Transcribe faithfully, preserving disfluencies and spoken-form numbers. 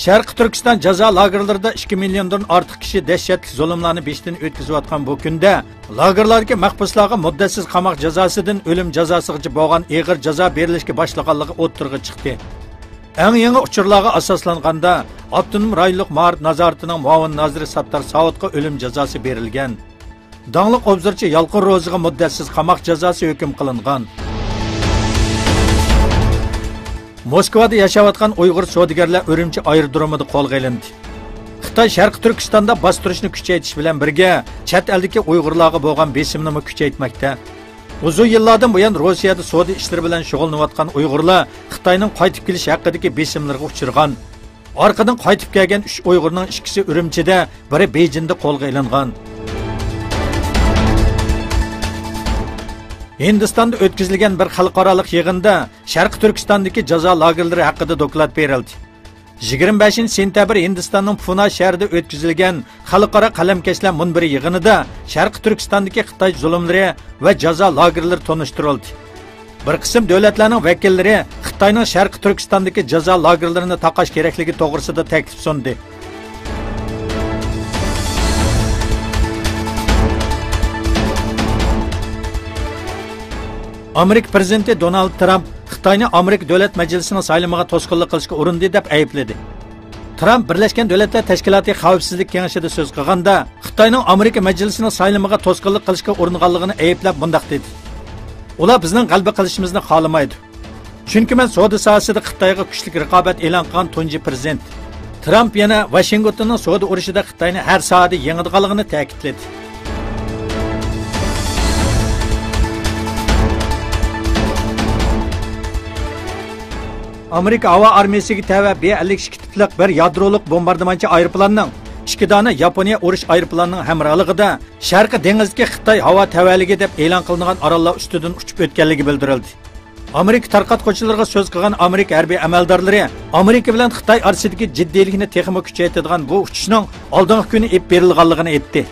شەرقىي تۈركىستان جازا لاگېرلىرىدا ئىككى مىليوندىن ئارتۇق كىشى دەھشەتلىك زۇلۇملارنى بېشىدىن ئۆتكۈزۈۋاتقان بۇ كۈندە، لاگېرلاردىكى مەھبۇسلارغا مۇددەتسىز قاماق جازاسىدىن ئۆلۈم جازاسىغىچە بولغان ئېغىر جازا بېرىلىشكە باشلىغانلىقى ئوتتۇرىغا چىقتى. ئەڭ يېڭى ئۇچۇرلارغا ئاساسلانغاندا، ئاپتونوم رايونلۇق مائارىپ نازارىتىنىڭ مۇئاۋىن نازىرى ساتتار ساۋۇتقا ئۆلۈم جازاسى بېرىلگەن. داڭلىق ئوبزورچى يالقۇن روزىغا مۇددەتسىز قاماق جازاسى ھۆكۈم قىلىنغان. موسكۋادا ياشاۋاتقان ئۇيغۇر سودىگەرلەر ئۈرۈمچى ئايرودرومىدا قولغا ئېلىندى. خىتاي شەرقىي تۈركىستاندا باستۇرۇشنى كۈچەيتىش بىلەن بىرگە، چەت ئەلدىكى ئۇيغۇرلارغا بولغان بېسىمنىمۇ كۈچەيتمەكتە. ئۇزۇن يىللاردىن بۇيان روسىيەدە سودا ئىشلىرى بىلەن شۇغۇللىنىۋاتقان ئۇيغۇرلار خىتاينىڭ قايتىپ كېلىش ھەققىدىكى بېسىملىرىغا ئۇچرىغان. ئارقىدىن قايتىپ كەلگەن ئۈچ ئۇيغۇرنىڭ ئىككىسى ئۈرۈمچىدە، بىرى بېيجىڭدا قولغا ئېلىنغان. ھىندىستاندا ئۆتكۈزۈلگەن بىر خەلقئارالىق يىغىندا شەرقىي تۈركىستاندىكى جازا لاگېرلىرى ھەققىدە دوكلات بېرىلدى. يىگىرمە بەشىنچى سېنتەبىر ھىندىستاننىڭ پۇنا شەھىرىدە ئۆتكۈزۈلگەن خەلقئارا قەلەمكەشلەر مۇنبىرى يىغىنىدا شەرقىي تۈركىستاندىكى خىتاي زۇلۇملىرى ۋە جازا لاگېرلىرى تونۇشتۇرۇلدى. بىر قىسىم دۆلەتلەرنىڭ ۋەكىللىرى خىتاينىڭ شەرقىي تۈركىستاندىكى جازا لاگېرلىرىنى تاقاش كېرەكلىكى توغرىسىدا تەكلىپ سۇندى. ئامېرىكا پىرېزىدېنتى دونالد ترامپ خىتاينى ئامېرىكا دۆلەت مەجلىسىنىڭ سايلىمىغا توسقۇنلۇق قىلىشقا ئۇرۇندى دەپ ئەيىبلىدى. ترامپ بىرلەشكەن دۆلەتلەر تەشكىلاتى خەۋپسىزلىك كېڭىشىدە سۆز قىلغاندا، خىتاينىڭ ئامېرىكا مەجلىسىنىڭ سايلىمىغا توسقۇنلۇق قىلىشقا ئۇرۇنغانلىقىنى ئەيىبلەپ مۇنداق دېدى: «ئۇلار بىزنىڭ غەلىبە قىلىشىمىزنى خالىمايدۇ. چۈنكى مەن سودا ساھەسىدە خىتايغا كۈچلۈك رىقابەت ئېلان قىلغان تۇنجى پىرېزىدېنت.» ترامپ يەنە ۋاشىنگتوننىڭ سودا ئۇرۇشىدا خىتاينى ھەر ساھەدە يېڭىدىغانلىقىنى تەكىتلىدى. ئامېرىكا ھاۋا ئارمىيىسىگە تەۋە بې ئەللىك ئىككى تىپلىق بىر يادرولۇق بومباردىمانچى ئايروپىلاننىڭ ئىككى دانە ياپونىيە ئۇرۇش ئايروپىلانىنىڭ ھەمراھلىقىدا شەرقىي دېڭىزدىكى خىتاي ھاۋا تەۋەلىكى دەپ ئېلان قىلىنغان ئاراللار ئۈستىدىن ئۇچۇپ ئۆتكەنلىكى بىلدۈرۈلدى. ئامېرىكا تارقاتقۇچىلىرىغا سۆز قىلغان ئامېرىكا ھەربىي ئەمەلدارلىرى ئامېرىكا بىلەن خىتاي ئارىسىدىكى جىددىيلىكنى تېخىمۇ كۈچەيتىدىغان بۇ ئۇچۇشنىڭ ئالدىنقى كۈنى ئېلىپ بېرىلغانلىقىنى ئېيتتى.